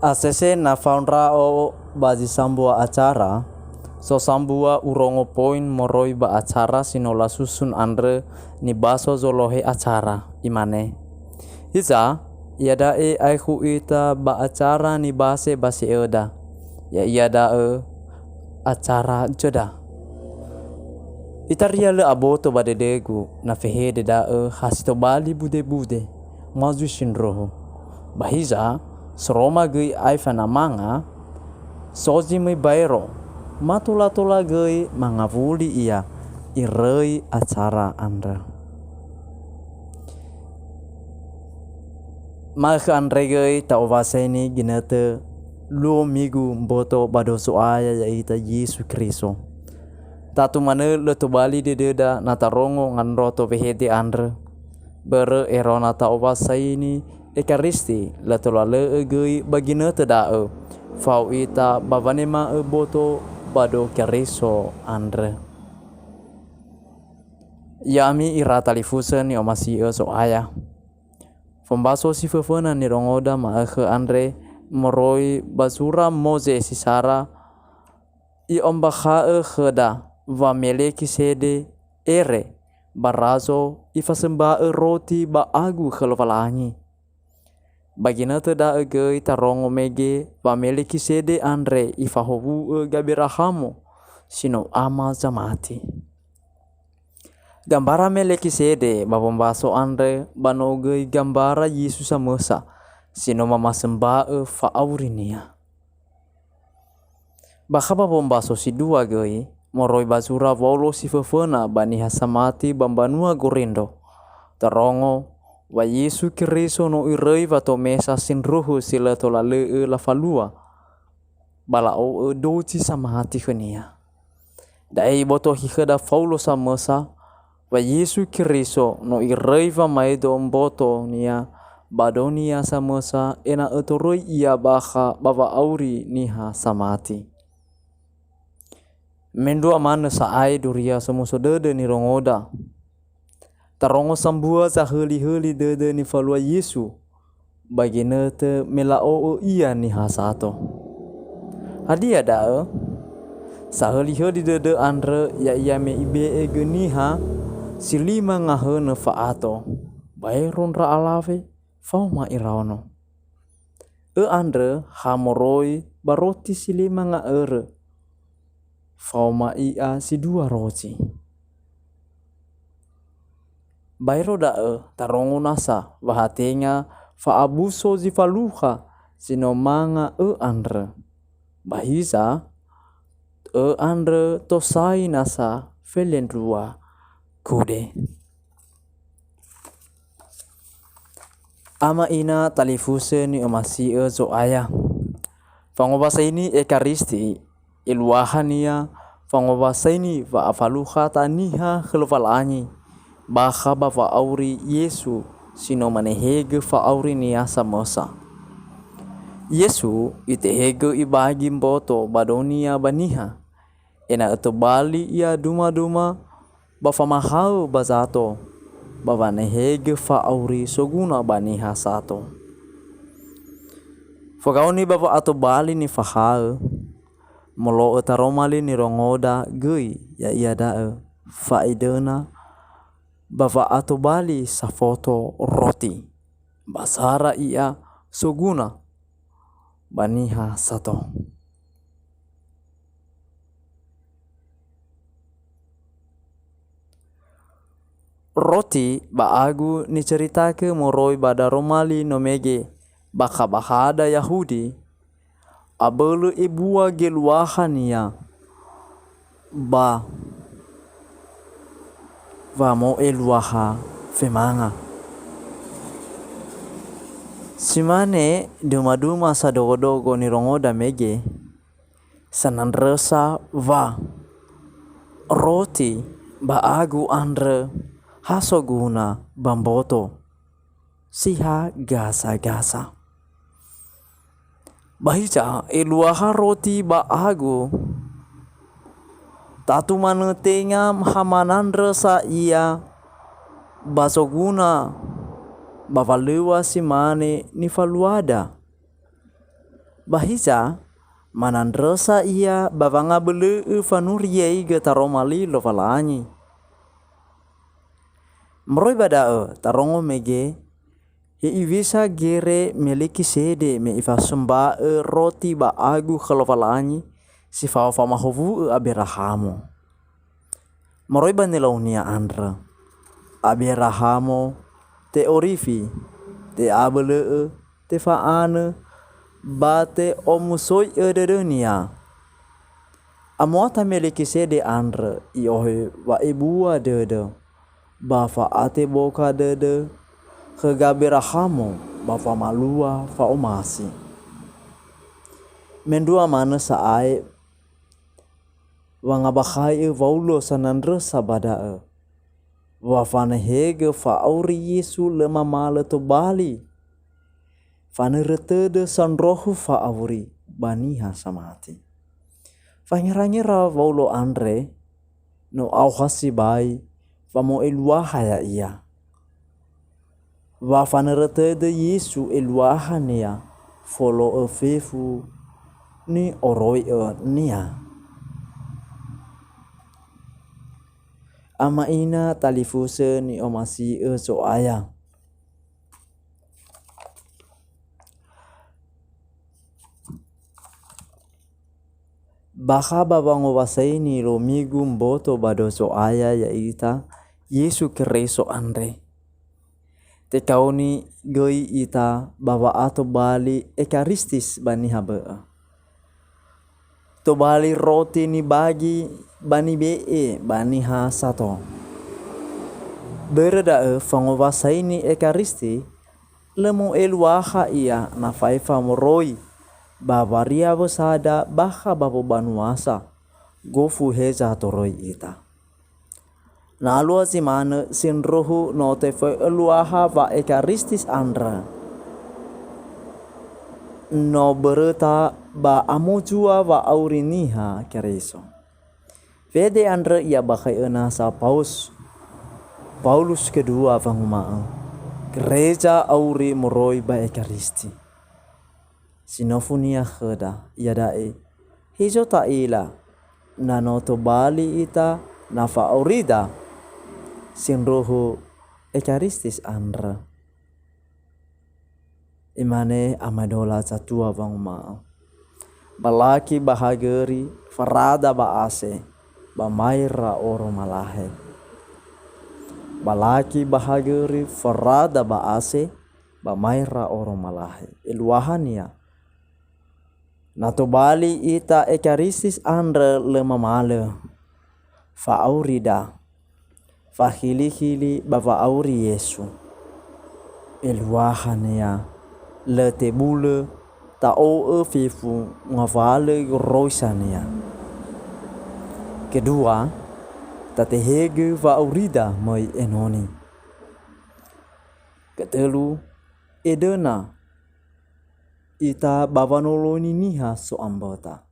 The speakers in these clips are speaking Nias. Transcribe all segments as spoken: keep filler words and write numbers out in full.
Asese na fao ndra'o ba zi sambua acara, so sambua urongo poin moroi ba acara si no lasusun andrö nibaso zolohe acara, imane, "Hiza, iada'e aekhu ita ba acara nibase-base'öda, ya'ia da'ö acara zöda." Itaria lö aboto ba dödögu na fehede da'ö ha si tobali bude-bude, ma zui sindruhu. Ba hiza, soroma göi aefa na manga, so zi möi baero, ma tola-tola göi mangawuli ia iröi acara andrö. Ma'ökhö andre göi ta'owasaini ginötö luo migu mboto ba do Zo'aya ya'ita Yesu Keriso. Tatu manö lö tobali dödöda na tarongo nganroto wehede andrö. Börö erona ta'owasaini Ekaristi, lö tola lö'ö göi ba ginötö da'ö, fao ita ba wanema'ö boto ba do Keriso andrö. Ya'ami ira talifusö ni'omasi'ö Zo'aya. Fombaso si föföna nirongoda ma'ökhö andre moroi ba zura Moze si sara, i'ombakha'ö khöda wa Melekisede ere ba razo ifasömba'ö roti ba agu khö Lowalangi. Ba ginötö da'ö göi tarongo mege wa Melekisede andre ifahowu'ö Gaberahamo si no ama zamati. Gambara Melekisede ba wombaso andre ba no göi gambara Yesu samösa si no mamasömba'ö fa'aurinia. Bakha ba wombaso si dua göi, moroi ba zura Waulo si föföna ba niha samati ba mbanua Gorindro, tarongo wa Yesu Keriso no iröi watomesa sindruhu si lö tola lö'ö lafalua, ba la'o'ö dozi samati khönia. Da'e ibotohi khöda Faulo samösa, wa Yesu Keriso no iröi wamaedo mboto-Nia ba do-Nia samösa ena'ö toröi Ia bakha ba wa'auri niha samati. Mendrua manö sa'ae duria somuso dödö nirongoda. Tarongo sambua zahöli-höli dödö nifalua Yesu, ba ginötö me la'o'ö Ia niha sato. Hadia da'ö? Sahöli-höli dödö andrö ya'ia me ibe'e gö niha si lima ngahönö fa'ato, baero ndra alawe faoma iraono. Õ andrö ha moroi ba roti si lima nga'örö, faoma i'a si dua rozi. Baero da'ö tarongo nasa wa ha tenga fa'abuso zi falukha si no manga õ andrö. Ba hiza, õ andrö tosai nasa felendrua kude. Ama ina talifusö ni'omasi'ö Zo'aya. Fangowasaini Ekaristi, eluahania fangowasaini wa'afalukha taniha khö Lowalangi, bakha ba wa'auri Yesu si no manehegö fa'aurinia samösa. Yesu itehegö ibagi mboto ba donia ba niha, ena'ö tobali ia duma-duma ba famahaö ba zato, ba wanehegö fa'auri soguna ba niha sato. Fogaoni ba wa'atobali nifahaö, molo'ö taroma li nirongoda göi, ya'ia da'ö fa'idöna ba wa'atobali safoto roti, ba sara i'a soguna ba niha sato. Roti ba agu niceritagö moroi ba daroma li no mege bakha ba hada Yahudi, abölö ebua geluahania ba wamo'eluaha femanga. Si mane duma-duma sadogo-dogo nirongoda mege, sanandrösa wa roti ba agu andrö ha soguna ba mboto si ha gasa-gasa. Ba hiza, eluaha roti ba agu, tatu manö tenga ha manandrösa ia ba soguna ba walöŵa si mane nifaluada. Ba hiza, manandrösa ia ba wangabölö'ö fanuriaigö taroma li Lowalangi. Moroi ba da'ö, tarongo mege, he iwisa gere Melikisede me ifasumba'ö roti ba agu khö Lowalangi si fao famahowu'ö Aberahamo. Moroi ba nilaunia andrö, Aberahamo te'orifi, te'abölö'ö, tefa'anö, ba te'omusoi'ö dödönia. Amuata Melikisede andrö i'ohe wa'ebua dödö, ba fa'ateboka dödö khö Gaberahamo ba famalua fa'omasi. Mendrua manö sa'ae wangabakhai'ö Waulo sanandrösa ba da'ö, wa fanehegö fa'auri Yesu lö mamalö tobali. Fanörö tödö sandrohu fa'auri ba niha samati. Fangera-ngera Waulo andre, no aoha sibai famo'eluaha ya'ia. Wa fanörö tödö Yesu eluahania folo'ö fefu ni'oroi'önia. Ama ina talifusö ni'omasi'ö Zo'aya. Bakha ba wangowasaini lomigu mboto ba do Zo'aya ya'ita Yesu Keriso andre. Tekaoni göi ita ba wa'atobali Ekaristis ba niha bö'ö. Tobali roti nibagi ba nibe'e ba niha sato. Börö da'ö fangowasaini Ekaristi, lö mo'eluaha ia na faefa moroi ba wariawösada bakha ba wobanuasa, gofu heza toröi ita. Na alua zi manö sindruhu no tefoeluaha wa'Ekaristis andrö. No böröta ba amozua wa'auri niha Keriso. Fede andrö i'abakhai'ö nasa Paus-, Paulus kedua wanguma'ö, "Gereja auri moroi ba Ekaristi." Sinofunia khöda, iada'e, hezo ta'ila, na no tobali ita na fa'aurida sindruhu Ekaristis andrö. Imane amaedola zatua wanguma'ö, "Balaki ba hagöri farada ba ase, ba maera oromalahe." Balaki ba hagöri farada ba ase, ba maera oromalahe. Eluahania, na tobali ita Ekaristis andrö lö mamalö. Fa'aurida. Fakhili-khili ba wa'auri Yesu. Eluahania, lö tebulö ta'o'ö fefu ngawalö goroisania. Kedua, tatehegö wa'aurida möi enoni. Ketölu, edöna ita ba wanoloni niha so'amböta.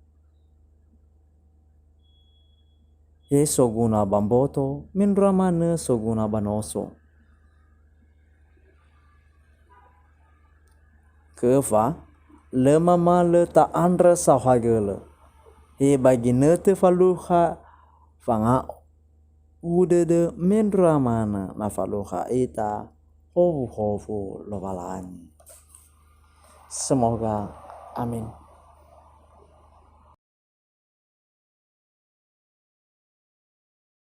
He soguna ba mboto, mendrua manö soguna ba noso. Keöfa, lö mamalö ta'andrö saohagölö. He ba ginötö falukha fanga'u dödö mendrua manö na falukha ita howuhowu Lowalangi. Semoga. Amin.